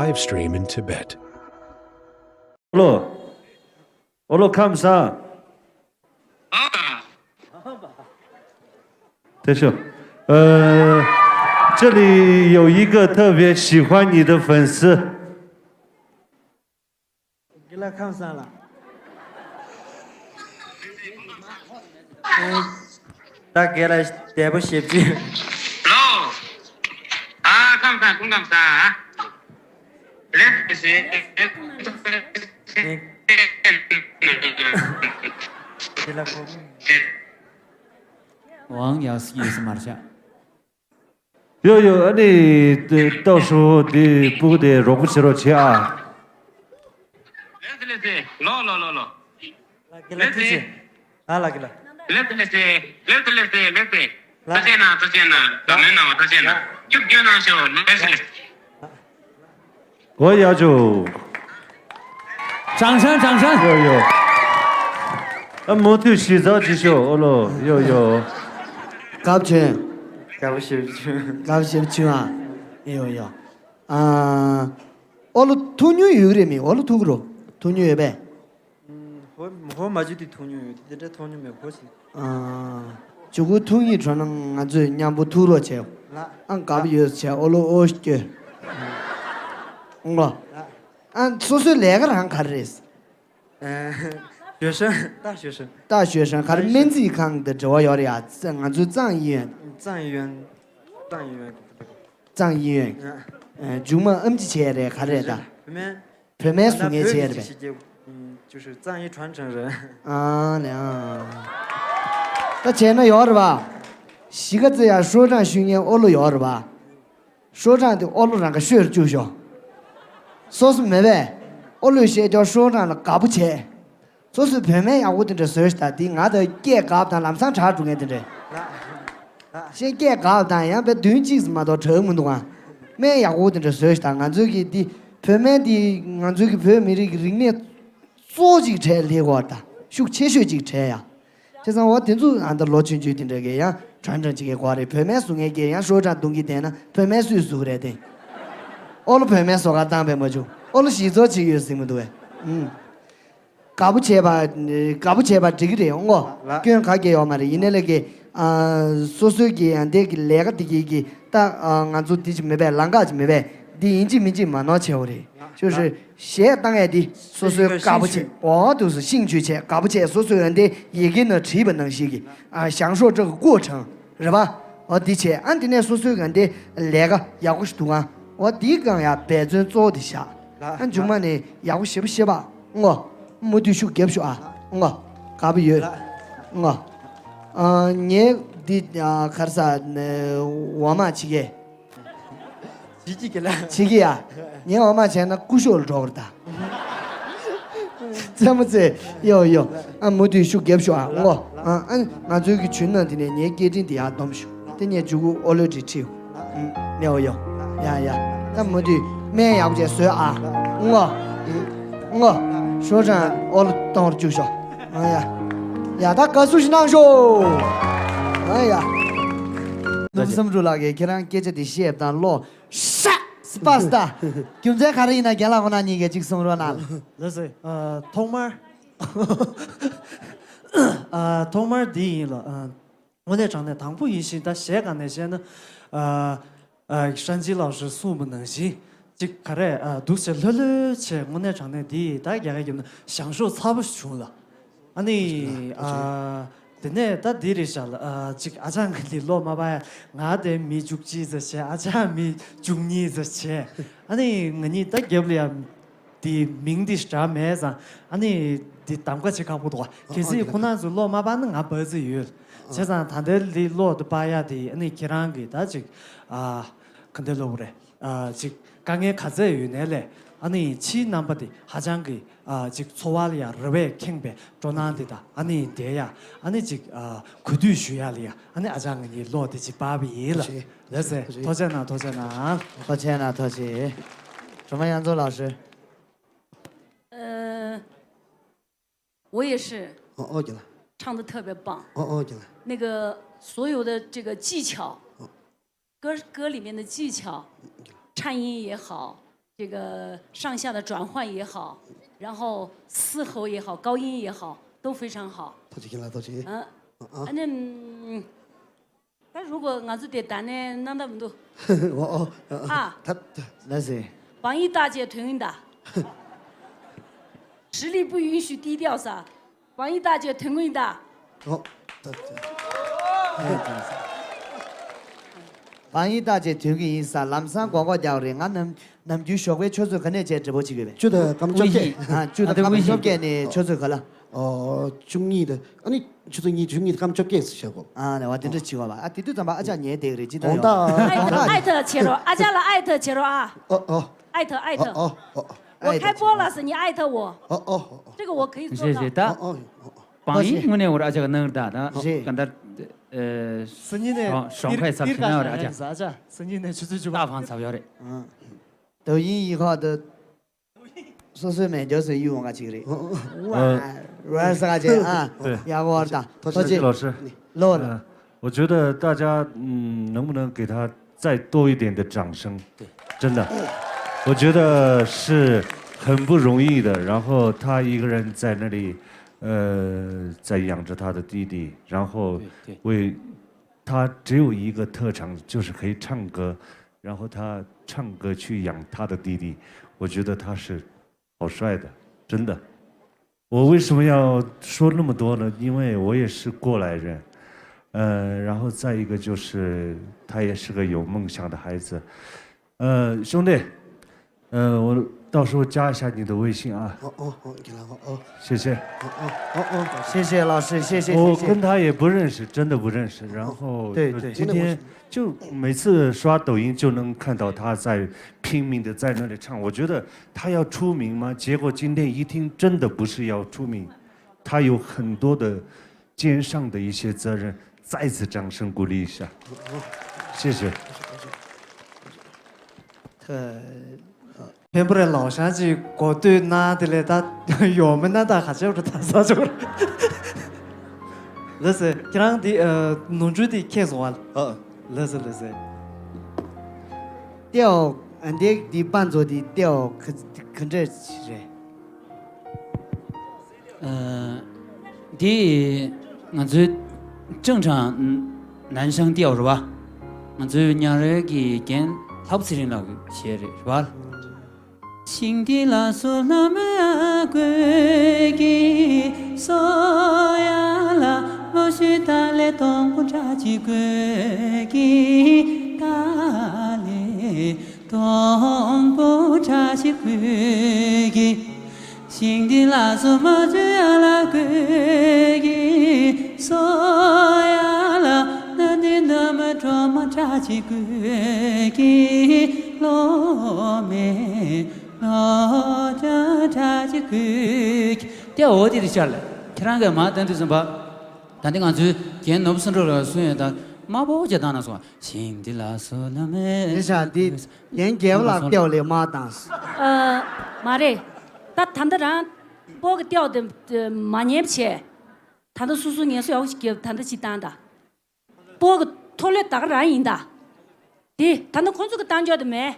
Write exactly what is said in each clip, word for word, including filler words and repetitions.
Live stream in Tibet. Hello. Hello, ཁམས་བཟང་། 太秀。呃，这里有一个特别喜欢你的粉丝。 དགེ་ལགས་ཁམས་བཟང་ལགས། ད་དགེ་ལགས་འདས་པོ་ཞེ་པོ་ཅིག་ལོ། ཨ་ཁམས་བཟང་སྐུ་ཁམས་བཟང་། ལེགས་སེ། དགེ་ལགས་ཁོ། 王瑶是也是马来西亚。 ཡོ་ཡོ། ཨ་ནི་ཏོག་ཧྲུའུ་དེ་སྤུ་གུ་དེ་རོགས་པ་བྱེད་རོགས་བྱེད་ཨ། ལེགས་སེ་ལེགས་སེ། ལོ་ལོ་ལོ་ལོ། ལགས་ཀྱི་ལགས། ཐུགས་རྗེ་ཆེ། ཨ་ལགས་ཀྱི་ལགས། ལེགས་སེ་ལེགས་སེ། ལེགས་སེ་ལེགས་སེ། ལེགས་སེ། ལགས། ཐུགས་རྗེ་གནང་། ཐུགས་རྗེ་གནང་། བདག་མེད་ནང་བ་ཐུགས་རྗེ་གནང་། སྐྱུག་སྐྱུག་གནང་ཤོག་ལེགས་སེ་ལེགས་སེ། ཨོ་ཡ་ཇོ། 掌声，掌声。 ཡོ་ཡོ། ཨ་མུ་མཐུད་གཞི་རྩ་བྱེད་ཤོག་ཨོ་ལོ། ཡོ་ཡོ། དགའ་པོ་བྱུང་། དགའ་པོ་ཞེ་པོ་བྱུང་། དགའ་པོ་ཞེ་པོ་བྱུང་ཨ། ཡོ་ཡོ། ཨ། ཨོ་ལོ་ཐུག་མྱོང་ཡོད་རེད་མི། ཨོ་ལོ་ཐུག་རོ། ཐུག་མྱོང་ཡོད་པས། ཧོ་ཧོ་མ་བྱུང་དུས་ཐུག་མྱོང་ཡོད་དེ། དེ་འདྲ་ཐུག་མྱོང་མེད་ཁོ་ཞིག་ཨ། ཇུ་གུ་ཐུག་ཡིན་འགྲོ་ན་ང་ཚོས་མཉམ་པོ་ཐུག་རོགས་བྱེད། ལགས། ཨང་དགའ་པོ་ཡོད་བྱས་ཨོ་ལོ་ཨོ་སྐྱོ། ཨང་ལོ། ལགས། ཨ་སོ་སོའི་ལས་ཀ་རང་ག་རེ་རེད། ཨ། ཞོ་ཧྲན། ཏ་ཞོ་ཧྲན། ཏ་ཞོ་ཧྲན་ག་རེ། སྨན་རྩིས་ཁང་དང་འབྲེལ་བ་ཡོད་རེད་ཡ། ང་ཚོའི་ཙང་ཡིན་ཡོད། ཙང་ཡིན་ཡོད། ཙང་ཡིན་ཡོད། ཙང་ཡིན་ཡོད། ཨ། མཇུག་མ་ཨེམ་ཆི་བྱས་རེད་ག་རེ་རེད་ད། བུད་མེད། བུད་མེད་བཟོ་མཁན་བྱས་རེད་པས། 就是藏医传承人། ཨ་ལེ་ཨ། ད་བྱས་ན་ཡོད་རེད་པ། གཞིས་ཀ་རྩེ་ཡ་ཧྲོ་ཀྲང་ཤུལ་ཉན་ཨོ་ལོ་ཡོད་རེད་པ། ཧྲོ་ཀྲང་དེ་ཨོ་ལོ་རང་ག་ཤོད་བཅུག་ཤོག་སོ་སོ་མེད་པས། ཨོ་ལོས་བཤད་ཀྱོག་ཧྲོ་ཀྲང་ལ་དགའ་པོ་བྱས། སོ་སོའི་བུད་མེད་ཡག་པོ་དེ་འདྲ་བཟོས་ཤག་ད་འདི་ང་དང་སྐད་འགག་དང་ལམ་སང་དྲག་འགྲོ་མཁན་དེ་འདྲ། ཤེས་སྐད་འགག་དང་ཡང་བས་བདུན་གཅིག་ཙམ་མ་གཏོགས་དྲག་མི་འདུག་ཨ། སྨན་ཡག་པོ་དེ་འདྲ་བཟོས་ཤག་ད་ང་ཚོའི་གི་འདི་བུད་མེད་འདི་ང་ཚོའི་གི་བོད་མི་རིགས་ཀྱི་རིག་གནས་གཙོ་གཅིག་གྲས་ལས་གོ་ད། ཤུགས་ཆེ་ཤོས་གཅིག་གྲས་ཡ། བྱས་ཙང་འོ་དེ་ཚོ་ཨ་ད་ལོ་ཆུང་ཆུང་དེ་འདྲ་གི་ཡང་དྲན་དྲན་གཅིག་གི་གོ་རེད། བུད་མེད་བཟོ་མཁན་གྱི་ཡང་ཧྲོ་ཀྲང་གཏོང་གི་བསྡད་ན་བུད་མེད་སུས་བཟོ་གི་རེད་དེ། ཨོ་ལོ་བུད་མེད་བཟོ་གར་བཏང་པས་མ་བྱུང་། ཨོ་ལོ་གཞི་བཙོག་ཅིག་ཡོད་ཟིན་མི་འདུག་བས། ཨུམ། དགའ་པོ་བྱས་པ། དགའ་པོ་བྱས་པ་འགྲིག་གི་རེད་ཨོ་ངོ་། ལགས། སྐྱོན་ག་གེ་ཡོད་མ་རེད། ཡིན་ནའི་ལས་ཀའི། ཨ། སོ་སོའི་གི་ཡང་འདས་ཀྱི་ལས་ཀ་འདི་གི་གི་ད་ཨ་ང་ཚོ་འདི་ཅིག་མེད་པས་ལང་ཀ་ཅིག་མེད་པས་འདི་ཡིན་གཅིག་མིན་གཅིག་མ་ནོར་བྱེད་འོ་རེད། ཤོད་ཤོད། གཞས་བཏང་ཡས་འདི་སོ་སོའི་དགའ་པོ་བྱས་འོ་འདུག་སོ་ཤིང་ཆུ་བྱས་དགའ་པོ་བྱས་སོ་སོའི་ཡང་འདས་ཡི་གེ་ནང་བྲིས་པ་ནང་བཞིན་གི་ཨ་ཞང་ཤོག་ཁྲག་གི་ཀོ་གྲང་རེད་པ། འོ་འདི་བྱས་ཨ་འདི་ནས་སོ་སོའི་ཡང་འདས་ལས་ཀ་ཡག་པོ་ཞིག་འདུག་ཨ། འོ་འདིའི་སྒང་ཡང་འབད་བརྩོན་གཙོ་བོ་དེ་བཞག་ཨ་མཇུག་མ་ནས་ཡག་པོ་ཞེ་པོ་བཤད་པ། ངོ་། མུ་མཐུད་ཤུགས་རྒྱབ་ཤོག་ཨ། ངོ། དགའ་པོ་ཡོད། ངོ། ཨ་ངས་འདི་ཨ་ག་རེ་ཟ་འོ་མ་བྱེད་ཀྱི། བྱེད་ཀྱི་གི་ལ། བྱེད་ཀྱི་ཡ། ངས་འོ་མ་བྱས་ན་སྐུ་ཞབས་ལ་འགྲོ་གི་རེད་ད། རྩེད་མོ་རྩེ། ཡོ་ཡོ། ཨ་མུ་མཐུད་ཤུགས་རྒྱབ་ཤོག་ཨ། ངོ། ཨ་ཨ་ང་ཚོའི་གི་ཇུས་ནང་དེ་ནས་ངའི་སྐད་འཕྲིན་དེ་ཡར་སྡོམ་ཤོག་དེ་ནས་མཇུག་གུ་ཨོ་ལོ་དྲི་ཁྲིད། ནེའོ་ཡོ། ཡ་ཡ། ད་མུ་མཐུད་སྨན་ཡག་པོ་བྱས་ཟོས་ཨ། ངོ་། ངོ་། ཧྲོ་ཀྲང་ཨོ་ལོ་གཏོང་རུ་བཅུག་ཤོག་ཨ་ཡ། ཡ་ད་དགའ་བསུ་ཞིག་གནང་ཤོག་ཨ་ཡ། ནུབ་བསམ་འགྲུབ་ལགས་ཀྱིས་ཁྱེད་རང་སྐད་ཆ་དེ་བཤད་དང་བློ་ཤ་སི་པ་སི་ད། རྒྱུ་མཚན་ག་རེ་ཡིན་ན་རྒན་ལགས་ཁོ་ན་གཉིས་ཀས་གཅིག་གསུང་རོགས་གནང་། ལགས་སེ། ཨ་ཐོག་མར། ཨ་ཐོག་མར་འདི་ཡིན་ལ། ཨ། དངོས་གནས་དྲང་གནས་དང་པོ་ཡིན་ཞིང་ད་གཞས་སྒང་ནས་བཤད་ན། ཨ་ཨ་ཧྲན་ཅི་ལའོ་ཧྲི་གསུངས་པ་ནང་བཞིན་ཅིག་ག་རེ་ཨ་འདུག་བྱས་ལྷོད་ལྷོད་བྱས་དངོས་གནས་དྲང་གནས་འདི་ད་རྒྱ་སྐད་རྒྱབ་ན་ཞང་ཤོག་ཚ་པོ་ཞིག་བྱུང་ལ། ཨ་ནི་ཨ་དེ་ནས་ད་འདི་རེད་བཞག་ལ། ཨ་ཅིག་ཨ་ཅག་ང་འདི་ལོག་མ་པ་ཡ། ང་དེ་མི་བཅུ་གཅིག་ཙམ་བྱས། ཨ་ཅག་མི་བཅུ་གཉིས་ཙམ་བྱས། ཨ་ནི་ང་གཉིས་ད་རྒྱབ་ལ་ཡ། དེ་མིང་དེ་འདྲ་མེད་ཙང་། ཨ་ནི་དེ་གདམ་ག་བྱེད་ཁག་པོ་འདུག་ག་གལ་སྲིད་ཁོ་རང་ཚོ་ལོག་མ་པ་ན་ང་བར་ཆད་ཡོད། བྱས་ཙང་ད་ལྟའི་ལོག་ཏུ་པ་ཡ་དེ་ཨ་ནི་ཁྱེད་རང་གིས་ད་ཅིག་ཨ་ག་འདྲ་ལབ་དགོས་རེད། ཨ་ཅིག་དཀའ་ངལ་ག་ཚད་ཡོད་ནའི་ལས། ཨ་ནི་ཕྱིའི་རྣམ་པ་དེ་ཧ་ཅང་གི་ཨ་ཅིག་འཚོ་བ་ལ་ཡ་རེ་བས་ཁེངས་པའི་སྤྲོ་སྣང་དེ་དང་། ཨ་ནི་དེ་ཡ་ཨ་ནི་ཅིག་ཨ་གུས་འདུད་ཞུ་ཡ་ལ་ཡ། ཨ་ནི་ཨ་ཅག་ང་གཉིས་ལོག་དེ་ཅིག་པ་བ་ཡིན་ལ། ཐུགས་རྗེ་ཆེ། ལགས་སེ། ཐུགས་རྗེ་ཆེ། ཐུགས་རྗེ་གནང་། ཐུགས་རྗེ་གནང་། ཐུགས་རྗེ་གནང་། ཐུགས་རྗེ། སྒྲོལ་མ་དབྱངས་མཚོ་ལགས་སོ། 呃，我也是，哦哦，行了。唱得特别棒。哦哦，行了。那个所有的这个技巧，哦。歌，歌里面的技巧，唱音也好，这个上下的转换也好，然后嘶吼也好，高音也好，都非常好。 ཐུགས་རྗེ་ཆེ་ལགས། ཐུགས་རྗེ་ཆེ། 嗯， ཨ་ནི། ཨ། ཨ་ནི། ཨམ། ད་如果 ང་ཚོ་དེ་ད་ནས་ནང་ད་མི་འདུག་ཨོ་ཨོ། ཨ། ད་ད། ལགས་སེ། 防疫大姐 དོན་ཡིན་ད། 实力不允许低调ས། 防疫大姐 དོན་གྱི་ཡིན་ད། ཨོ། ད་ད། 防疫大姐 དོན་གྱི་ཡིན་ས། ལམ་སང་མགོ་སྐོར་རྒྱག་རེད། ང་ནམ་ནམ་རྒྱུན་ཞོགས་པའི་ཆུ་ཚོད་ག་ནས་བྱས་འབྲི་པོ་བྱེད་ཀྱི་ཡོད་པས། བཅུ་དང་སྐར་མ་བཅོ་བརྒྱད། ཨ། བཅུ་དང་སྐར་མ་བཅོ་བརྒྱད་ནས་ཆུ་ཚོད་ག་ལ། ཨོ། བཅུ་གཉིས་དང་། ཨ་ནི་ཆུ་ཚོད་ཉིན་བཅུ་གཉིས་དང་སྐར་མ་བཅོ་བརྒྱད་ཟེར་བྱ་གོ། ཨ་ནི་བ་དེ་འདྲ་བྱེད་དགོས་པ། ཨ། དེ་དུས་ཙམ་པ་ཨ་ཅག་ཉལ་བསྡད་ཀྱི་རེད། ཅི་ལྟར་ཡོང་། 艾特 艾特 切罗，阿加了艾特 切罗啊。 ཨོ་ཨོ། 艾特 艾特。 ཨོ་ཨོ། 我开播了，是你艾特我。 ཨོ་ཨོ། 这个我可以做到。 རེད་རེད་ད། ཨོ་ཨོ། 防疫 དངོས་གནས་འོར་ཨ་ཅག་གི་ནང་རེད་ད། རེད། ག་འདྲ། ཨ། སང་ཉིན་ནས་爽快ཚབ་ཆེ་ན་རེད་ཨ་ཅག་ཨ་ཅག་སང་ཉིན་ནས་ཆུ་ཚོད་བཅུ་པ། 大方ཚབ་ཡོད་རེད། ཨང་། 抖音以后的 སོ་སོའི་མེ་སྒྱོགས་སུ་གཡུག་འོང་ག་ཅིག་རེད། 呃， ཝ་ཝ་ཟ་ག་ཅེ། ཨ། 对。 ཡག་པོ་རེད་ད། 多谢老师。 ལོ་ལ། 呃，我觉得大家，嗯，能不能给他再多一点的掌声？对。真的，我觉得是很不容易的。然后他一个人在那里，呃，在养着他的弟弟，然后对，对。为他只有一个特长，就是可以唱歌，然后他唱歌去养他的弟弟，我觉得他是好帅的，真的。我为什么要说那么多呢？因为我也是过来人，呃，然后再一个就是他也是个有梦想的孩子，呃，兄弟，呃，我到时候加一下你的微信啊。 ཨོ་ཨོ་ཨོ། རྒན་ལགས། ཨོ་ཨོ། 谢谢。 ཨོ་ཨོ་ཨོ་ཨོ། 谢谢老师，谢谢，谢谢。 我跟他也不认识，真的不认识。然后对，对。 就今天就每次刷抖音就能看到他在拼命的在那里唱，我觉得他要出名吗？结果今天一听，真的不是要出名，他有很多的肩上的一些责任，再次掌声鼓励一下。谢谢。 ཐ། ཕན་པོ་རེ་ལའོ་ཤང་ཅིག་གོ་ཐོས་ན་དེ་ལས་ད་ཡོང་མིན་ན་ད་ག་ཅེ་རུ་ད་ས་ཆོག་རེད། ལགས་སེ། ཁྱེད་རང་དེ་ཨ་ནོར་འཁྲུལ་དེ་ཁྱེད་སོང་བ། ཨ། ལགས་སེ་ལགས་སེ། ཏེའོ། ཨ་འདི་འདི་པན་ཚོ་དེ་ཏེའོ་ག་ག་འདྲ་རེད། ཨ། འདི་ང་ཚོའི་ཅང་ཁྲང་ནན་ཤང་ཏེའོ་རེད་བ། ང་ཚོའི་ཉང་རལ་གྱི་རྒན་ལྷ་བུ་ཚེ་རིང་ལགས་ཀྱིས་བྱས་རེད་བ། ཤིང་འདི་ལ་སོ་ལ་མ་གོས་ཀྱི་སོ་ཡ་ལ་ལོ་ཤུ་ད་ལེ་དོང་པོ་ཁྲ་ཅི་གོས་ཀྱི་ད་ལེ་དོང་པོ་ཁྲ་ཅི་གོས་ཀྱི། ཤིང་འདི་ལ་སོ་མ་ཅུ་ཡ་ལ་གོས་ཀྱི་སོ་ཡ་ལ་ན་འདི་ན་མ་གྲོ་མ་ཁྲ་ཅི་གོས་ཀྱི་ལོ་མེ་ལོ་ཁྲ་ཁྲ་ཅི་གོས་ཀྱི། ཏེ་འོ་དེ་དེ་ཤར་ལ་ཁྱེད་རང་གིས་མ་བསྟན་དུས་ཙམ་པ། ད་འདི་ང་ཚོའི་རྒན་ནོར་བུ་སུ་འགྲོ་ལ་སུ་ཡོད་ད་དམར་པོ་ཅེ་བཏང་ན་སོང་། ཤིང་འདི་ལ་སོ་ལ་མེ། དེ་ཤ་འདི་རྒན་རྒྱལ་བ་ལགས་ལྟེའོ་ལས་མ་བཏང་། ཨ། མ་རེད། ད་ད་འདི་རང་སྤོ་གི་ལྟེའོ་དེ་མ་ཉན་བྱས། ད་ལྟ་སོ་སོ་ངལ་གསོ་ཡག་པོ་ཞིག་བརྒྱབ། ད་ལྟ་ཅིག་བཏང་ད། སྤོ་གི་མཐོ་ལོས་ད་ག་རང་ཡིན་ད། དེ་ད་ལྟ་ཁོང་ཚོ་གི་བཏང་འཇོག་དེ་མེད།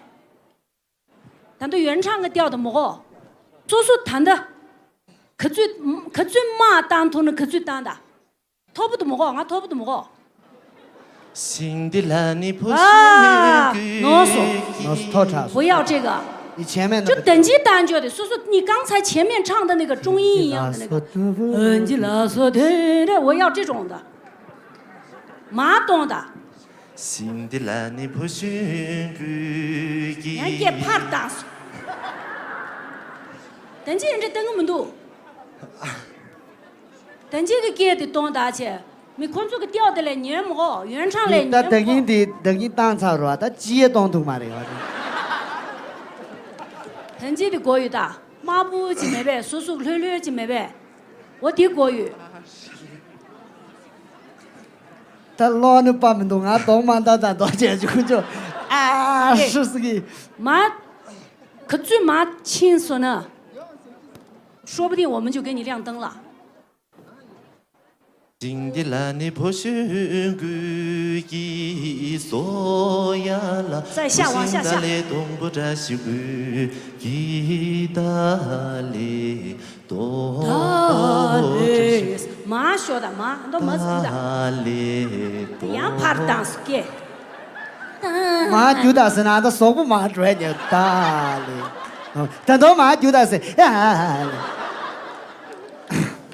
ད་ལྟ་ཡོན་ཁྲང་གི་ལྟེའོ་དེ་མོ་གོ། སོ་སོ་ད་ལྟ་ག་ཚོད་ག་ཚོད་མ་བཏང་ཐུབ་ན་ག་ཚོད་བཏང་ད། མཐོ་པོ་དེ་མོ་གོ། ང་མཐོ་པོ་དེ་མོ་གོ། ཤིང་འདི་ལ་ནི་ཕོ་ཤིང་ཨ། ནོར་སོང་། ནོར་སོང་། ཐོ་དྲག་སོང་། 不要这个。 你前面那个 就等级单绝的，说说你刚才前面唱的那个中音一样的那个。 ཨོ་འཇི་ལ་སོ་དེ་རེད། 我要这种的。མ་གཏོང་ད། ཤིང་འདི་ལ་ནི་ཕོ་ཤིང་གུ་གི། ཡང་སྐད་ཕར་བཏང་སོང་། དེ་འདྲ་ཡིན་འདྲ་བཏང་གི་མི་འདུག་དེ་འདྲ་གི་སྐད་དེ་གཏོང་ད་བྱས། མི་ཁོང་ཚོ་གི་ལྟེའོ་དེ་ལས་ཉན་མོ་གོ། ཡོན་ཁྲང་ལས་ད་ཉན་མོ་གོ། ད་གིན་དེ་ད་གིན་བཏང་ཚར་རོ། ད་ཅི་ཡེ་གཏོང་ཐུབ་མ་རེད་བ་དེ། དེ་འདྲ་དེ་གོ་ཡོད་ད། དམར་པོ་ཅིག་མེད་པས། སོ་སོ་ལྷོད་ལྷོད་ཅིག་མེད་པས། འོ་དེ་གོ་ཡོད། ད་ལོག་ནི་པ་མི་འདུག་ང་གདོང་མ་འདར་དང་འདོགས་བྱས་བྱུང་ཆོག་ཨ་ཧྲི་སི་གི། མ། 可最麻轻说呢。说不定我们就给你亮灯了。 ཨ། 在下往下下。 མར་ཤོག་དང་མར་འདོ་མ་ཟུག་དང་། ཡང་ཕར་དང་སྐད། མར་རྒྱུག་དང་ཟེར་ན་ད་ཟོག་པོ་མར་འགྲོ་ཡ་ཉེ་ད་ལེ། ད་འདོ་མར་རྒྱུག་དང་ཟེར་ཡ་ལེ།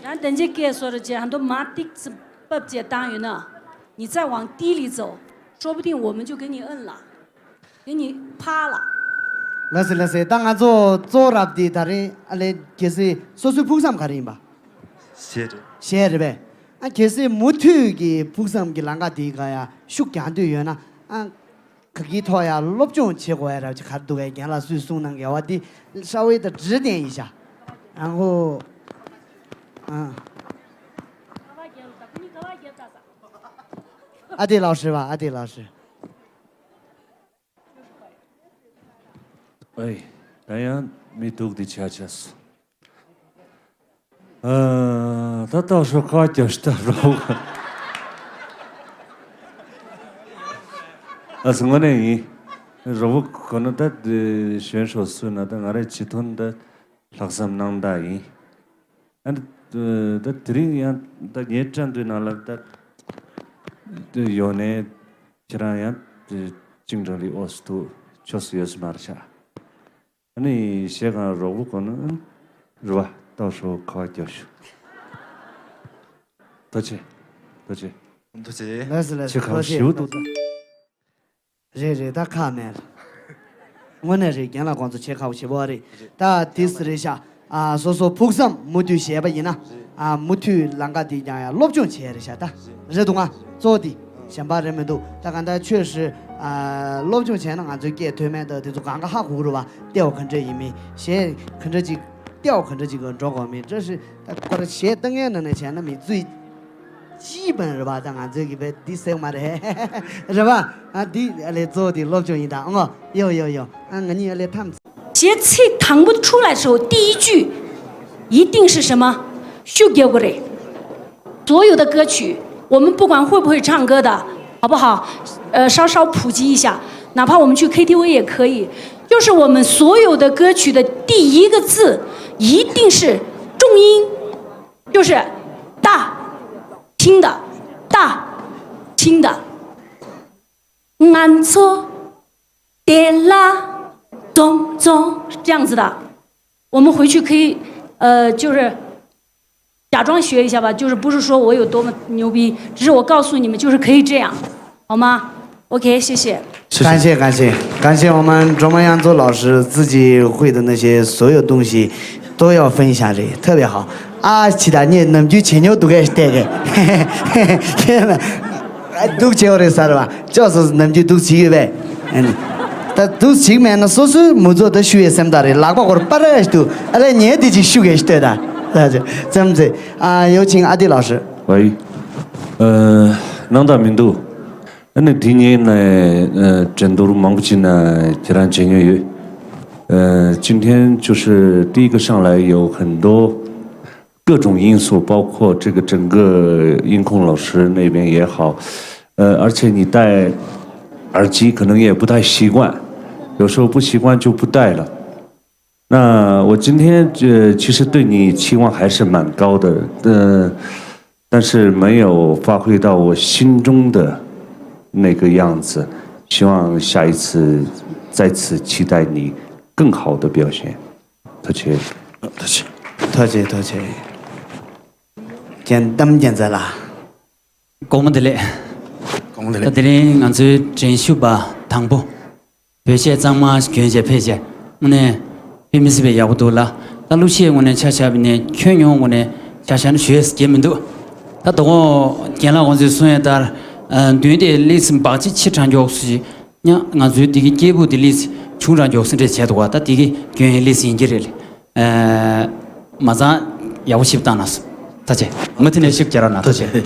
ཡང་དེ་འཇིག་སྐད་སོ་ར་ཅེ་ཧ་འདོ་མར་ཏིག་ཙི་པབ་ཅེ་བཏང་ཡོད་ན། 你再往低里走，说不定我们就给你摁了。 དེ་ནི་ཕར་ལ། ལགས་སེ་ལགས་སེ། ད་ང་ཚོ་གཙོ་བོ་རབ་དེ་ད་རིང་ཨ་ལེ་གལ་སྲིད་སོ་སོའི་ཕུགས་བསམ་ག་རེ་ཡིན་པ། གཞས་རེད། གཞས་རེད་པས། ཨ་གལ་སྲིད་མུ་མཐུད་ཀྱི་ཕུགས་བསམ་གྱི་ལམ་ཁ་དེའི་སྒང་ཡ་ཤུགས་རྒྱག་འདོད་ཡོད་ན། ཨ་ག་གི་ཐོག་ཡ་སློབ་སྦྱོང་བྱེད་དགོས་ཡ་རབ་ཅིག་ག་རེ་འདུག་གས། རྒན་ལགས་སུས་གསུངས་གནང་གི་ཡ་བ་དེ་ཧྲ་ཝེ་ད་འབྲི་བསྟན་ཡིན་ཤག་ཨ་ཧོ། ཨ། ཨ་དེ་ལགས་སེ་བ། ཨ་དེ་ལགས་སེ། ཨེ། ད་ཡང་མི་སྡུག་འདི་ཆ་ཆ་སོང་། ཨ། ད་ལྟ་ཧྲོ་ཁ་རྒྱབ་ཤི་ད་རོ། ཨ་སྔོན་ནས་ཡིན། རོ་བོ་གོ་ནོ་ད་འདི་གཞོན་ཤོག་སུ་ན་ད་ང་རེ་ཅི་ཐོན་ད་ལྷག་བསམ་གནང་ད་ཡིན། ཨ་ནི་ད་དེ་རིང་ཡང་ད་ངའི་དྲན་དུས་ནང་ལ་ད་ཡོད་ནས། ཁྱེད་རང་ཡང་ཅིང་ཀྲང་ལི་ཨོ་སི་ཐུ་ཆོས་སུ་ཡོད་སུ་མར་ཤ། ཨ་ནི་ཞེ་གང་རོགས་པོ་གོ་ནོ་རུ་བ་ཏོ་ཧྲོ་ཁ་བ་རྒྱབ་ཤོག་ཐུགས་རྗེ་ཆེ། ཐུགས་རྗེ་ཆེ། ཐུགས་རྗེ་ཆེ། ལགས་སོ་ལགས་སོ། ཆེ་ཁ་ཐུགས་རྗེ་ཞུ་ཆེ། འདུག་ད། རེད་རེད། ད་ཁག་མེད། དངོས་གནས་རེད། རྒན་ལགས་ཁོང་ཚོ་ཆེ་ཁག་པོ་བྱེད་པོ་རེད། རེད། ད་དེ་སི་རེད་ཤག་ཨ་སོ་སོ་ཕུགས་བསམ་མུ་མཐུད་བཞེས་པ་ཡིན་ན། རེད། ཨ་མུ་མཐུད་ལམ་ཁ་དེ་ཀྱང་ཡང་སློབ་སྦྱོང་བྱས་རེད་ཤག་ད་རེད་འདུག་ང་གཙོ་བོ་དེ་གཞན་པ་རེད་མི་འདུག་ད་ག་ད་ཆོས་སི་ཨ་སློབ་སྦྱོང་བྱས་ན་ང་ཚོའི་སྐད་ཐོན་མེད་ད་དེ་ཚོ་གང་ག་ཧ་གོ་གི་རེད་བ། ལྟེ་བ་ག་འདྲ་ཡིན་མིན་གཞས་ག་འདྲ་ཅིག་ལྟེ་བ་ག་འདྲ་ཅིག་གི་འགྲོ་དགོས་མིན་བཀྲ་ཤིས། ད་ཁོ་ར་གཞས་ལྟ་མཁན་ནང་ནས་བྱས་ན་མི་བརྩི། ཅི་བན་རེད་བ། ད་ང་ཚོའི་གི་བས་འདི་སེག་མ་རེད། རེད་བ། ཨ་འདི་ཨ་ལེ་གཙོ་བོ་དེ་སློབ་སྦྱོང་ཡིན་ད། ཨོ་ཡོ་ཡོ་ཡོ། ཨ་ང་གཉིས་ཨ་ལེ་ཐམས། 学期谈不出来的时候，第一句一定是什么？ 学给我嘞。所有的歌曲，我们不管会不会唱歌的，好不好？呃，稍稍普及一下，哪怕我们去 K T V 也可以。就是我们所有的歌曲的第一个字一定是重音，就是大，轻的，大，轻的。 俺错的啦，总总是这样子的。我们回去可以，呃，就是假装学一下吧，就是不是说我有多么牛逼，只是我告诉你们，就是可以这样，好吗？OK，谢谢。 感谢感谢感谢我们卓玛羊座老师自己会的那些所有东西都要分享的，特别好。 ཨ་ཕྱི་ད་ངས་ནམ་རྒྱུན་བྱེད་མྱོང་འདུག་གས་བལྟས་གས། ཁྱེད་ལ་ཨ་སྡུག་ཆེ་བ་རེད་ཟེར་བ་ཅོག་སོ་ནམ་རྒྱུན་སྡུག་ཆེ་ཡོད་པས། ཨ་ནི་ད་སྡུག་ཅིག་མེད་ན་སོ་སོའི་མུ་ཚོགས་ད་ཤུ་ཡའི་སེམས་ཐག་རེད། ལག་པ་སྐོར་པ་ར་ཞིག་ཏུ་ཨ་ལས་ཉལ་དེ་ཅིག་ཤུ་གས་ཤི་ལྟོས་ད། ཙམ་ཚེ་ཨ་ཡོ་ཆིང་ཨ་ཏི་ལགས་སུ། ཝའི། ཨ་སྣང་དག་མི་འདུག་ཨ་ནི་དེ་ཉིན་ནས་ཨ་འགྲན་བསྡུར་མང་པོ་ཅིག་ན་ཁྱེད་རང་བྱེད་མྱོང་ཡོད། 呃，今天就是第一个上来有很多各种因素，包括这个整个音控老师那边也好，呃，而且你戴耳机可能也不太习惯，有时候不习惯就不戴了。那我今天呃，其实对你期望还是蛮高的，呃，但是没有发挥到我心中的那个样子，希望下一次再次期待你更好的表现。 ཐུགས་རྗེ་ཆེ། ཐུགས་རྗེ་ཆེ། ཐུགས་རྗེ་ཆེ། རྒན་གཏམ་རྒྱན་ཚ་ལ། དགོང་མོ་བདེ་ལེགས། དགོང་མོ་བདེ་ད་ལེགས། དེ་རིང་ང་ཚོའི་འགྲན་ཞུགས་པ་དང་པོ། བོད་གཞས་གཙང་མ་གྱོན་བྱས་ཕེབས་བྱས་དངོས་གནས་དཔེ་མི་སྲིད་པའི་ཡག་པོ་འདུག་ལ། ད་གླུ་གཞས་དངོས་གནས་ཆ་བཞག་པ་ནས་ཁྱོན་ཡོངས་དངོས་གནས་ཆ་བཞག་ན་ཞུ་ཡས་སྐྱེ་མི་འདུག་ད་དོ་དགོང་རྒན་ལགས་ཁོང་ཚོས་གསུངས་ཡས་ལྟར། མདུན་དེ་ལིས་འབག་ཅི་ཆི་དྲ་མགྱོགས་སུ་ཞིག་ཡང་ང་ཚོའི་འདི་གི་སྐྱེས་བུ་འདི་ལིས་ཆུང་རང་མགྱོགས་སེ་འདྲ་བྱས་འདུག་བ། ད་འདི་གི་སྐྱོན་ཡང་ལིས་ཡིན་གྱི་རེད། ཨ་མ་ཚང་ཡག་པོ་ཞིབ་བཏང་ན་སོང་། ཐུགས་རྗེ་ཆེ། མུ་མཐུད་ནས་ཞིབ་བྱེད་རོགས་གནང་། ཐུགས་རྗེ་ཆེ།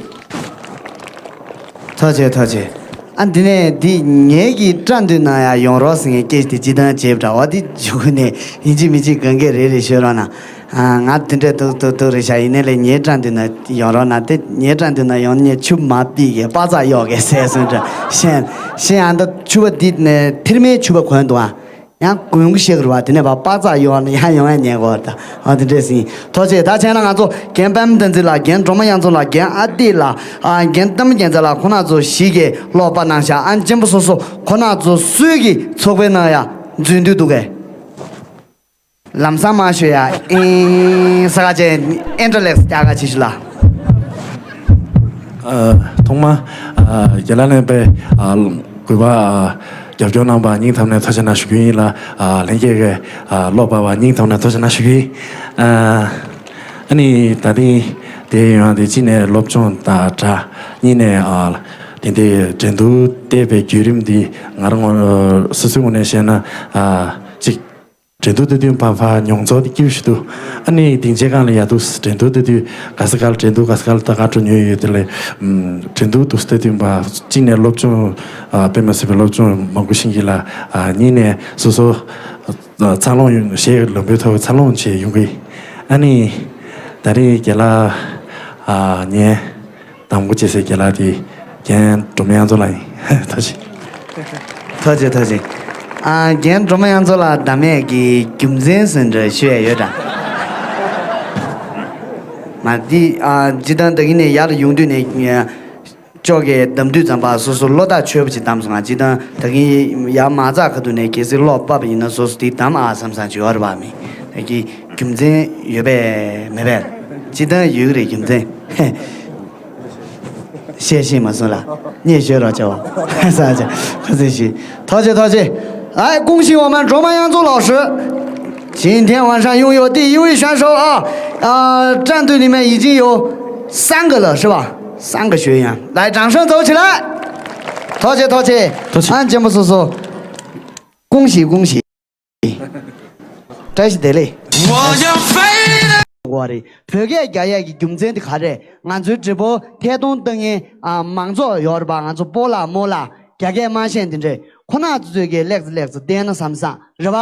ཐུགས་རྗེ་ཆེ། ཐུགས་རྗེ་ཆེ། ཨ་འདི་ནས་འདི་ངེད་ཀྱི་སྐྲ་མདུན་ན་ཡང་ཡོང་རོགས་ཟེར་མཁན་སྐད་ཆ་དེ་ཅི་ལྟར་བྱེད་འདྲ་བ་འདི་འཇུག་ནས་ཡིན་གཅིག་མིན་གཅིག་གང་གས་རེ་རེ་ཤོད་རོགས་གནང་། ཨ། ང་དེ་འདྲས་འདུག་འདུག་འདུག་རེད་ཤག་ཡིན་ནའི་ལས་ངའི་སྐྲ་མདུན་ན་ཡོང་རོགས་གནང་། དེ་ངའི་སྐྲ་མདུན་ན་ཡོང་ནས་ཆུ་མ་ཕིག་གི་པ་ཙག་གཡོག་གི་ཟས་སོང་འདྲ། ཤེས་ཤེས། ཨ། ད་ཆུ་བ་འདི་ནས་ཐེར་མའི་ཆུ་བ་གོན་འདུག་ཨ། ཡང་གོན་གི་ཤེས་གི་རེད་བ། དེ་ནས་བ་པ་ཙག་གཡོག་ནས་ཡང་ཡོང་ཡ་ཉན་གོ་ད། ཨ། དེ་འདྲས་ཟིན། ཐུགས་རྗེ་ཆེ། ད་བྱས་ན་ང་ཚོ་རྒན་པད་མ་བསྟན་འཛིན་ལགས། རྒན་སྒྲོལ་མ་དབྱངས་མཚོ་ལགས། རྒན་ཨ་ཏི་ལགས། ཨ། རྒན་བསྟན་པ་རྒྱལ་མཚན་ལགས། ཁོང་རྣམ་ཚོ་ཞིག་གིས་ཀློག་པ་གནང་ཤག་ཨ། གཅེན་པོ་སོ་སོ་ཁོང་རྣམ་ཚོ་སུས་ཀྱིས་ཚོགས་པའི་ནང་ཡ་འཛུལ་འདོད་འདུག་གས། ལམ་སང་མ་ཤོད་ཡ། ཨིན། ས་ག་ཅན་ཨེན་ཏྲ་ལེགས་རྒྱ་གར་ཆེ་ཤོས་ལ། ཨ། ཐོག་མ། ཨ། རྒན་ལགས་ལ་དཔེ། ཨ། གུས་པ། ཨ། རྒྱབ་སྐྱོར་གནང་བ་སྙིང་ཐག་ནས་ཐུགས་རྗེ་གནང་ཞུ་རྒྱུ་ཡིན་ལ། ཨ། ལྷན་རྒྱས་ཀྱི། ཨ། ཀློག་པ་བ་སྙིང་ཐག་ནས་ཐུགས་རྗེ་གནང་ཞུ་རྒྱུ་ཡིན། ཨ། ཨ་ནི་ད་ཐེངས་དེ་ཡོང་དེ་གཅིག་ནས་སློབ་སྦྱོང་དང་སྦྲགས། གཉིས་ནས། ཨ། དེ་འདྲའི་འགྲན་བསྡུར་བལྟས་པའི་བརྒྱུད་རིམ་འདི་ང་རང་ངོ་སོ་སོའི་ངོས་ནས་བཤད་ན། ཨ། གཅིག་འགྲན་བསྡུར་དེ་དུས་ཕར་ཕར་མྱོང་ཚོར་དེ་སྐྱིད་པོ་ཞིག་འདུག་ཨ་ནི་སྡིངས་ཆའི་སྒང་ལ་ཡར་འདུག་འགྲན་བསྡུར་དེ་དུས་ག་ས་ག་ལ་འགྲན་བསྡུར་ག་ས་ག་ལ་ད་ག་འགྲོ་མྱོང་ཡོད་དེ་ལས། ཨམ། འགྲན་བསྡུར་འདུག་སེ་དེ་དུས་ཕར་གཅིག་ནས་སློབ་སྦྱོང་། ཨ། དཔེ་མ་སྲིད་པའི་སློབ་སྦྱོང་མང་པོ་ཤེས་ཀྱི་ལ། ཨ། གཉིས་ནས་སོ་སོ། ཨ། འཚར་ལོངས་ཡོང་ཞེས་ལམ་བུའི་ཐོག་འཚར་ལོངས་བྱས་ཡོང་གི། ཨ་ནི་ད་རེས་རྒན་ལགས། ཨ། ངས་གདམ་ག་བྱེད་སའི་རྒན་ལགས་དེ་རྒན་སྒྲོལ་མ་དབྱངས་མཚོ་ལགས་ཡིན། ཐུགས་རྗེ་ཆེ། ཐུགས་རྗེ་ཆེ། ཐུགས་རྗེ་ཆེ། ཨ། རྒན་སྒྲོལ་མ་དབྱངས་མཚོ་ལགས་གདམ་ཡས་ཀྱི་རྒྱུ་མཚན་ཟེར་འདྲ་ཞུ་ཡས་ཡོད་དྲ། མ་འདི། ཨ། སྤྱིར་བཏང་ད་གིན་ནས་ཡར་ཡོང་དུས་ནས། ཅོག་གིས་གདམ་དུས་ཙམ་པ་སོ་སོ་བློ་ཐག་ཆོད་པོ་ཅིག་གདམ་སོང་ང་། སྤྱིར་བཏང་ད་གིན་ཡར་མ་འཛེགས་ཁ་ཐུག་ནས་གལ་སྲིད་བློ་བབས་པ་ཡིན་ན་སོ་སོ་དེ་གདམ་ཨ་བསམ་བསམ་ཅིག་ཡོད་རེད་པ། མི་ད་གིན་རྒྱུ་མཚན་ཡོད་པས་མེད་པས། སྤྱིར་བཏང་ཡོད་ཀྱི་རེད་རྒྱུ་མཚན། བཤད་ཤེས་མ་སོང་ལ། བརྙས་ཤོད་རོགས་བྱའོ། ས་ཆ་ཁ་སེ་ཞིག་ཐུགས་རྗེ་ཆེ། ཐུགས་རྗེ་ཆེ། ཨའི། 恭喜我们 སྒྲོལ་མ་དབྱངས་མཚོ་老师། 今天晚上拥有第一位选手啊，啊，战队里面已经有三个了，是吧？三个学员，来，掌声走起来。 ཐུགས་རྗེ་ཆེ། ཐུགས་རྗེ་ཆེ། ཐུགས་རྗེ་ཆེ། ཨ། གཅེན་པོ་སོ་སོ། 恭喜恭喜། བཀྲ་ཤིས་བདེ་ལེགས། འོ་རེད། བོད་སྐད་རྒྱག་ཡས་ཀྱི་རྒྱུ་མཚན་དེ་ག་རེ་རེད། ང་ཚོའི་直播་ཐད་གཏོང་ལྟ་མཁན། ཨ། མང་ཚོགས་ཡོད་རེད་པ། ང་ཚོ་སྤོ་ལགས་རྨོ་ལགས། རྒྱ་སྐད་མ་ཤེས་དེ་འདྲས། ཁོ་རྣམ་ཚོས་ཀྱི་ལེགས་ལེགས་བལྟས་ན་བསམ་བསམ་རེད་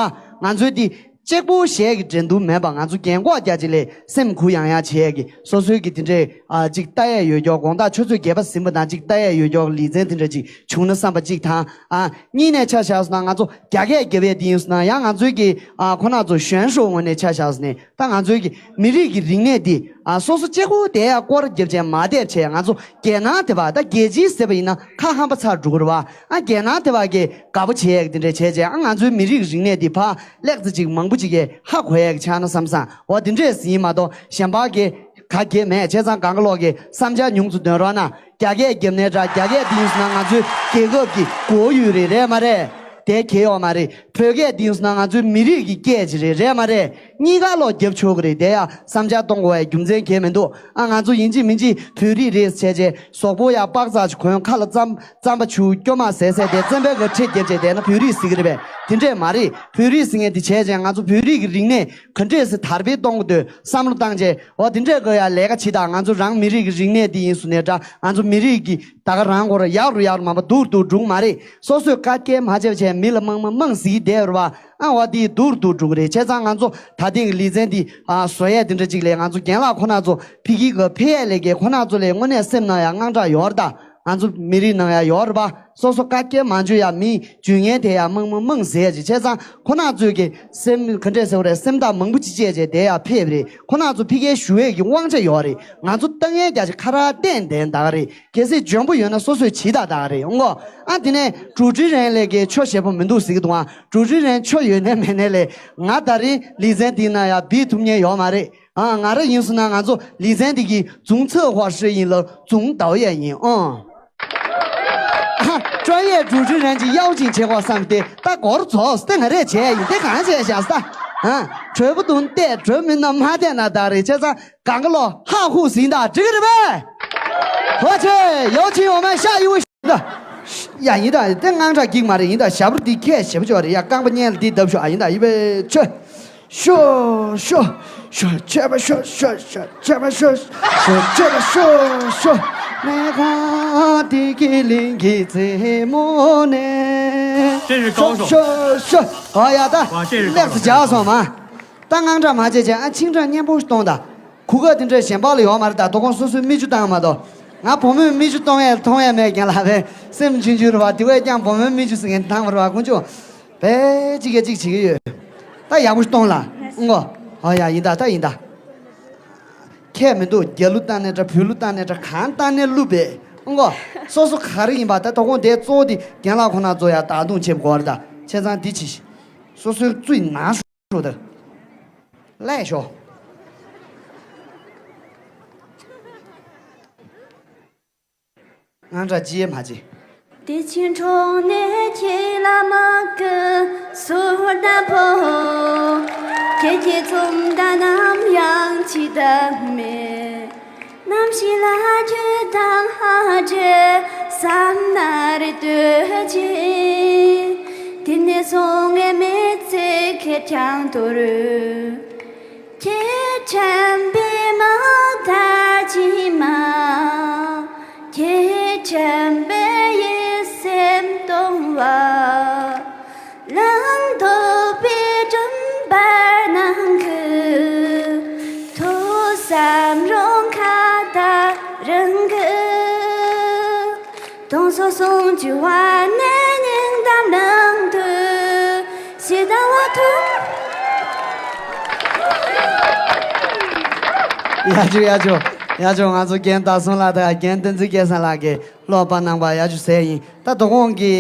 པ། ང་ཚོའི་དེ་གཅིག་པོ་གཞས་ཀྱི་འགྲན་བསྡུར་མེད་པ། ང་ཚོ་རྒན་གོག་རྒྱ་ཆེ་ལས་སེམས་གུ་ཡང་ཡང་བྱེད་ཡས་ཀྱི་སོ་སོའི་གི་དེ་འདྲས། ཨ། ཅིག་ལྟ་ཡས་ཡོད་ཀྱོག་དགོང་དག་ཆུ་ཚོད་བརྒྱད་པ་ཟིན་པ་དང་ཅིག་ལྟ་ཡས་ཡོད་ཀྱོག་ལེ་ཚན་དེ་འདྲ་ཅིག་བྱུང་ན་བསམ་པ་གཅིག་དང་། ཨ། གཉིས་ནས་ཆ་བཞག་སོང་ན་ང་ཚོ་རྒྱ་སྐད་རྒྱབ་ཡས་དེ་ཡིན་སོང་ན་ཡང་ང་ཚོའི་གི། ཨ། ཁོ་རྣམ་ཚོ་གཞོན་ཤོས་ངོས་ནས་ཆ་བཞག་སོང་ནས་ད་ང་ཚོའི་གི་མི་རིགས་ཀྱི་རིག་གནས་འདི། ཨ། སོ་སོ་གཅིག་པོ་དེ་ཡ་སྐོར་རྒྱབ་བྱས་མ་བསྡད་བྱས། ང་ཚོ་རྒྱལ་ནང་དེ་བ་ད་རྒྱལ་སྤྱི་ཟེར་བ་ཡིན་ན་ཁ་ཧམ་པ་ཚར་འགྲོ་གི་རེད་པ། ཨ། རྒྱལ་ནང་དེ་བ་གི་དགའ་པོ་བྱེད་ཡས་ཀྱི་དེ་འདྲས་བྱས་བྱས། ཨ། ང་ཚོའི་མི་རིགས་རིག་གནས་འདི་ཕར་ལེགས་ཙི་ཅིག་མང་པོ་ཅིག་གིས་ཧ་གོ་ཡས་ཀྱི་ཆགས་ན་བསམ་བསམ། འོ་དེ་འདྲས་ཟིན་མ་གཏོགས་གཞན་པ་གི་ག་གེ་མེད། བྱས་ཙང་གང་ག་ལོག་གི་བསམ་འཆར་ཉུང་ཙམ་འདོན་རོགས་གནང་། རྒྱ་སྐད་རྒྱབ་ནའི་འདྲ། རྒྱ་སྐད་འདི་ཡིན་སོང་ན་ང་ཚོའི་རྒྱལ་ཁབ་ཀྱི་国语རེད། རེད་མ་རེད། དེ་གལ་ཡོད་མ་རེད། བོད་སྐད་འདི་ཡིན་སོང་ན་ང་ཚོའི་མི་རིགས་ཀྱི་སྐད་ཅིག་རེད། རེད་མ་རེད། གཉིས་ཀ་ལོག་རྒྱབ་ཆོག་གི་རེད། དེ་ཡ་བསམ་འཆར་གཏོང་དགོས་པའི་རྒྱུ་མཚན་གལ་མི་འདུག་ཨ། ང་ཚོ་ཡིན་གཅིག་མིན་གཅིག་བོད་རིགས་རེད་བྱས་བྱས་ཟོག་པོ་ཡ་པག་ཙག་ཅིག་གོན། ཁ་ལ་རྩམ་རྩམ་པ་ཆུ་སྐྱོ་མ་ཟས་ཟས་དེ་བཙན་པོའི་གི་ཁྲིད་རྒྱབ་བྱས་བསྡད་ན་བོད་རིགས་ཟེར་གི་རེད་པས། དེ་འདྲས་མ་རེད། བོད་རིགས་ཟེར་མཁན་དེ་བྱས་བྱས་ང་ཚོ་བོད་རིགས་ཀྱི་རིག་གནས་ག་འདྲས་སེ་དར་སྤེལ་གཏོང་དགོས་འདོད་བསམ་བློ་བཏང་བྱས། འོ་དེ་འདྲས་དགོས་ཡ་ལས་ཀ་བྱེད་དང་། ང་ཚོ་རང་མི་རིགས་ཀྱི་རིག་གནས་འདི་ཡིན་སོང་ནའི་འདྲ། ང་ཚོ་མི་རིགས་ཀྱི་ད་ག་རང་སྐོར་ཡག་རུ་ཡག་རུ་མ་པ་སྡུག་རུ་སྡུག་འགྲོ་གི་མ་རེད། སོ་སོས་དཀའ་སྐྱེལ་མ་བྱས་བྱས་མི་ལ་མང་མང་མང་ཟེར་གྱི་བསྡད་ཡོད་རེད་པ། ཨ། འོ་དེ་སྡུག་རུ་སྡུག་འགྲོ་གི་རེད། བྱས་ཙང་ང་ཚོ་ད་ཐེངས་ཀྱི་ལེ་ཚན་འདི། ཨ། བཟོ་ཡས་དེ་འདྲ་ཅིག་ལས་ང་ཚོ་རྒན་ལགས་ཁོ་རྣམ་ཚོ་ཕ་གི་གི་ཕེབས་ཡས་ལས་ཀའི་ཁོ་རྣམ་ཚོ་ལས་དངོས་གནས་སེམས་ནང་ཡང་དངངས་སྐྲག་ཡོད་རེད་ད། ང་ཚོ་མི་རིགས་ནང་ཡང་ཡོད་རེད་པ། སོ་སོ་དཀའ་སྐྱེལ་མ་བྱོས་ཡ་མི་ཇུས་ངན་དེ་ཡ་མང་མང་མང་ཟེར་ཡ་ཅིག་བྱས་ཙང་ཁོ་རྣམ་ཚོས་ཀྱི་སེམས་ག་འདྲས་ཟེར་བ་རེད། སེམས་ཐག་མང་པོ་ཅིག་བཅད་བྱས་དེ་ཡ་ཕེབས་རེད། ཁོ་རྣམ་ཚོ་ཕ་གིར་བཞུགས་ཡས་ཀྱི་དབང་ཆ་ཡོད་རེད། ང་ཚོ་ལྟ་ངན་རྒྱ་ཆེ་ཁ་རག་བསྟན་བསྟན་ད་ག་རེད། གལ་སྲིད་འཇོན་པོ་ཡོད་ན་སོ་སོས་བྱེད་ད་ད་ག་རེད། འོང་གོ། ཨ། དེ་ནས་主持人ལས་ཀའི་ཆོ་ཞེ་པོ་མི་འདུག་ཟེར་གྱི་འདུག་ཨ། 主持人ཆོ་ཡོད་ནའི་མེད་ནའི་ལས་ང་ད་རིང་ལེ་ཚན་འདི་ན་ཡ་བི་ཐུབ་མཁན་ཡོད་མ་རེད། ཨ། ང་རང་ཡིན་སོང་ན་ང་ཚོ་ལེ་ཚན་འདི་གི་总策划师ཡིན་ལ་总导演ཡིན། ཨང་། ཨ། 专业主持人གྱི་邀请བྱེད་དགོས་བསམ་སྟེ་ད་སྒོར་རྫོགས་ཏེ་ང་རས་བྱས་ཡིན་ཏེ་གང་བྱས་བཞག་ས། ཨ། 槌不动弹，槌没那么弹那当然，这咱刚个了，哈呼行的，这个人呗。而且有请我们下一位。 ཡ། ཡིན་ད། དེ་དངངས་སྐྲག་སྐྱེ་གི་མ་རེད། ཡིན་ད། ཞབས་བྲོ་འདི་ཁྱད་ཞེ་པོ་ཅིག་རེད་ཡ། རྐང་པ་སྔོན་ལ་འདི་བརྡབ་ཤོག་ཨ། ཡིན་ད། ཡིན་པས། ཆོ། ཤོ་ཤོ་ཤོ། ཆོས་པ་ཤོ་ཤོ་ཤོ། ཆོས་པ་ཤོ་ཤོ་ཤོ། ནས་ཁ་དེ་ཀི་ལིང་གི་རྩེ་མོ་ནས། 这是高手。 ཤོ་ཤོ་ཤོ། ཨ་ཡ་ད། 哇，这是高手。 ལེགས་སུ་བྱ་སོང་མ། ད་དངངས་སྐྲག་མ་བྱེད་བྱས། ཨ། ཆིང་སྒྲ་སྙན་པོ་ཞིག་གཏོང་དང་། གོ་སྐབས་དེ་འདྲ་གཞན་པ་ལ་ཡོད་མ་རེད། ད་དོ་དགོང་སོ་སོའི་མིག་ཆུ་བཏང་མ་གཏོགས། ང་བུ་མོས་མིག་ཆུ་གཏོང་ཡས་མཐོང་ཡས་མེད། རྒན་ལགས་པས་སེམས་ཆུང་ཆུང་རེད་བ། དེ་བས་ཀྱང་བུ་མོའི་མིག་ཆུ་ཟེར་མཁན་བཏང་མ་རེད་བ། དཀོན་མཆོག་པས་གཅིག་གིས་གཅིག་བྱེད་ཀྱི་ཡོད། ད་ཡག་པོ་ཞིག་གཏོང་ལ། ཨང་གོ། ཨོ་ཡ། ཡིན་ད། ད་ཡིན་ད། ཁྱད་མི་འདུག་རྒྱ་ལོ་བཏང་ནའི་འདྲ། བོད་ལོ་བཏང་ནའི་འདྲ། གང་བཏང་ནའི་བླུགས་པས། ཨང་གོ། སོ་སོ་ག་རེ་ཡིན་པ། ད་དོ་དགོང་དེ་གཙོ་བོ་དེ་རྒན་ལགས་ཁོ་ན་ཚོ་ཡར་བདག་སྐྱོང་བྱེད་དགོས་རེད། ད་བྱས་ཙང་འདི་བྱེད། སོ་སོའི་བཙུན་ནང་ཞུགས་དང་། ལས་ཤོག་དངངས་སྐྲག་ཅི་ཡང་མ་བྱེད། བདེ་ཆེན་གྲོང་ནས་ཁྱེད་ལ་མ་གི་ཟོར་དང་པོ། ཁྱེད་ཀྱི་ཚོམ་དང་ནམ་ཡང་ཅི་དང་མེད། ནམ་ཞིག་ལ་ཁྱོད་དང་ཧ་བྲལ་བསམ་ན་རེ་ལྟོས་ཀྱིས། དེ་ནས་སོང་ངས་མི་ཚེ་ཁེར་རྐྱང་དོར། ཁྱེད་དྲན་པའི་མིག་ལྟ་ཅི་མ། ཁྱེད་དྲན་པའི་ཡིད་སེམས་སྟོང་བ། ལང་དོག་པའི་སྤྲིན་པར་སྣང་གི། ཐོས་བསམ་རང་ཁ་ད་རང་གི། དུང་སོ་སོང་ཅི་བ་ནས་སྙིང་གཏམ་ནང་དུ་ཞེ་སྡང་བ་ཐུག་ཡ་ཅོ་ཡ་ཅོ་ཡ་ཅོ། ང་ཚོ་རྒན་ཟླ་གསུམ་ལགས་དང་རྒན་བསྟན་འཛིན་སྐལ་བཟང་ལགས་ཀྱིས་བློ་དཔའ་གནང་བ་ཡ་ཅོ་ཟེར་ཡིན། ད་དོ་དགོང་གི།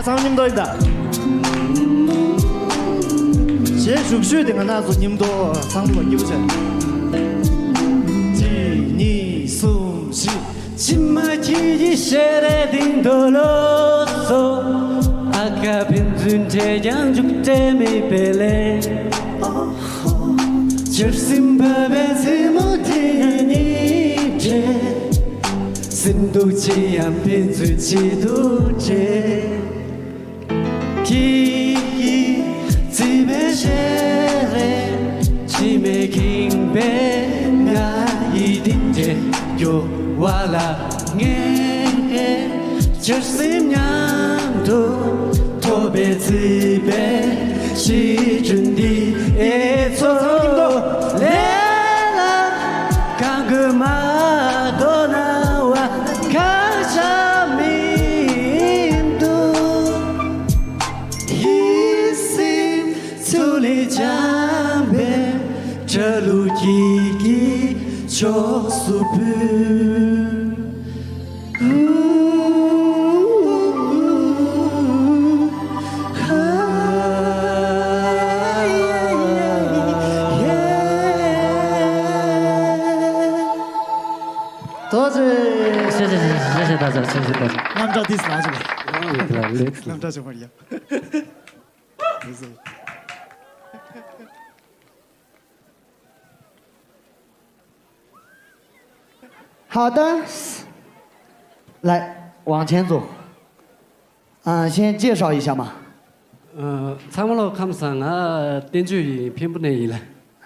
ཚང་མ་མཉམ་དུ་ཡིན་ད། གཞས་ཞུགས་ཤུལ་དེ་ང་རང་ཚོ་མཉམ་དུ་ཚང་མ་སྐྱིད་པོ་བྱས། གཅིག་གཉིས། གསུམ། བཞི། ཕྱི་མ་ཁྱེད་ཀྱི་ཞལ་རས་སྟེང་དུ་ལོག་སོང་། ཨ་ཁ་ཕན་ཚུན་འཕྲད་ཀྱང་འཇུག་འབྲས་མེད་པའི་ལས། ཁྱེད་སེམས་བབས་པའི་མཚན་མོ་དེ་ནི་བྲལ། སེམས་སྡུག་ཆེ་ཡང་ཕན་ཚུན་ཆེད་དུ་བྲལ། ཁྱེད་ཀྱིས་བརྩེ་བའི་ཞལ་རས་མཆི་མས་ཁེངས་པའི་ང་ཡི་སྡིངས་ཆའི་རྒྱུ་བ་ལ་ངས། ཁྱེད་སེམས་མཉམ་དུ་ཐོབ་པའི་བརྩེ་བའི་ཞི་ཁྲོན་འདི་ཨེ་ཚོ་ལས་ལ་གང་གི་མ་གོ་ན་བ་ཁ་ཤ་མིན་འདུག་ཡིད་སེམས་ཚུལ་ལས་འཇམ་པའི་གྲྭ་ལུག་ཁྱེད་ཀྱི་ཕྱོགས་སུ་བུད། ཐུགས་རྗེ་ཆེ། ཆེ་ཆེ་ཆེ་ཆེ་ཆེ་ཆེ། ད་ཆ་ཆེ་ཆེ། ད་ཆ་རྣམ་གྲངས་འདི་ལ་ཆོག་ལ་ལེགས། རྣམ་གྲངས་ཆོག་པར་ཡ། 好的，来，往前走。啊，先介绍一下嘛。 ཨ། ཚང་མ་ལོ་ཁམས་བཟང་། ང་བསྟན་ཆོས་ཡིན། འཕན་པོ་ནས་ཡིན་ལ།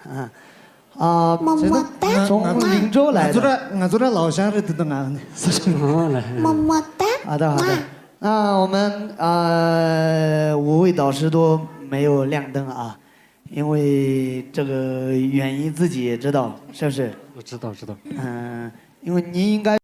ཨ། ཨ། 么么哒。 从灵州来的。 ང་ཚོ་ར་ང་ཚོ་ར་ལའོ་ཤང་རེད། དེ་དང་ང་ནི། 么么哒。 好的，好的。啊，我们呃五位导师都没有亮灯啊，因为这个原因自己也知道，是不是？ 我知道，知道。 嗯，因为您应该